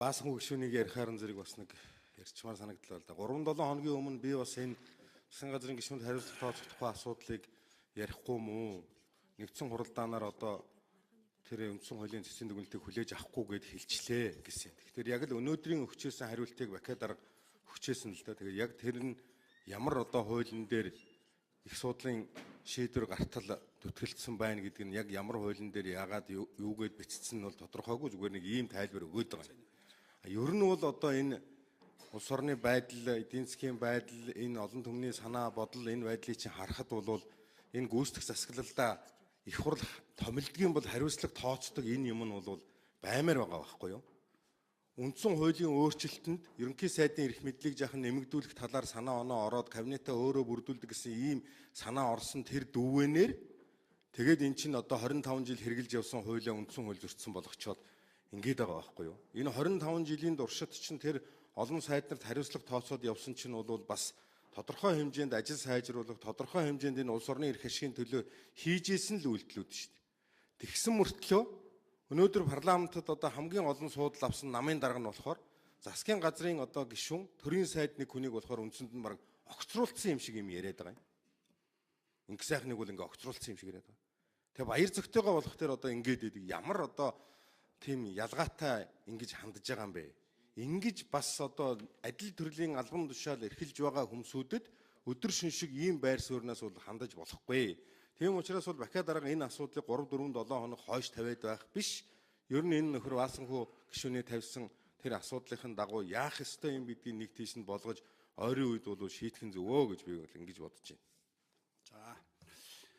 Баасан гүшүүнийг ярихаар зэрэг бас нэг ярьчмаар санагдлаа л да. 3-7 хоногийн өмнө би бас энэ засгийн газрын гишүүнд хариуцлага тооцох тухай асуудлыг ярихгүй мүү? Нэгдсэн хуралдаанаар одоо тэр үндсэн хуулийн цэцэн дүгнэлтийг хүлээж авахгүй гэд хэлчлээ гэсэн. Тэгэхээр яг л өнөөдрийн өгчээсэн хариултыг Бакиа дарга өгчээсэн л да. Тэгээд яг тэр нь ямар одоо хуулийн дээр их судлалын шийдвэр гартал зүтгэлдсэн байна гэдэг нь яг ямар хуулийн дээр яагаад юугээд бичсэн нь бол тодорхойгүй, зүгээр нэг ийм тайлбар өгөөд байгаа юм. Ер нь бол одоо энэ улс орны байдал, эдийн засгийн байдал, энэ олон түмний санаа бодол, энэ байдлыг чинь харахад бол энэ гүйцэтгэх засаглалдаа их хурл томилдгийн бол хариуцлага тооцдог энэ юм нь бол баймаар байгаа байхгүй юу? Үндсэн хуулийн өөрчлөлтөнд ерөнхий сайдын эрх мэдлийг жаахан нэмэгдүүлэх талаар санаа оноо ороод кабинетаа өөрөө бүрдүүлдэг гэсэн ийм санаа орсон тэр дүүвэнээр тэгээд эн чинь одоо 25 жил хэрэгжилж явсан хуулиа үндсэн хууль зөрчсөн болгочоод ингээд байгаа байхгүй юу? Энэ 25 жилийн туршид чинь тэр олон сайд нарт хариуцлага тооцоод явсан чинь бол бас тодорхой хэмжээнд ажил сайжруулах, тодорхой хэмжээнд энэ улс орны эрх ашигын төлөө хийж исэн л үйлдэлүүд шүү дээ. Тэгсэн мөртлөө өнөөдөр парламентод одоо хамгийн олон суудал авсан намын дарга нь болохоор засгийн газрын одоо гишүүн төрийн сайд нэг хүнийг болохоор үндсэнд нь баг огцруулсан юм шиг юм яриад байгаа юм. Ингээ сайхныг бол ингээ огцруулсан юм шиг яриад байгаа. Тэгээ баяр зөгтөйгөө болох тэр одоо ингээд идэг ямар одоо тийм ялгаатай ингэж хандж байгаа юм бэ? Ингэж бас одоо адил төрлийн албан тушаал эрхэлж байгаа хүмүүсүүдэд өдөр шин шиг ийм байр суурнаас бол хандаж болохгүй. Тийм учраас бол Бакиа дарга энэ асуудлыг 3 4 7 хоног хойш тавиад байх биш. Ер нь энэ нөхөр Ваасанхүү гишүүний тавьсан тэр асуудлынхын дагуу яах ёстой юм гэдгийг нэг тийш нь болгож ойрын үед бол шийтгэн зөвөө гэж би бол ингэж бодож байна.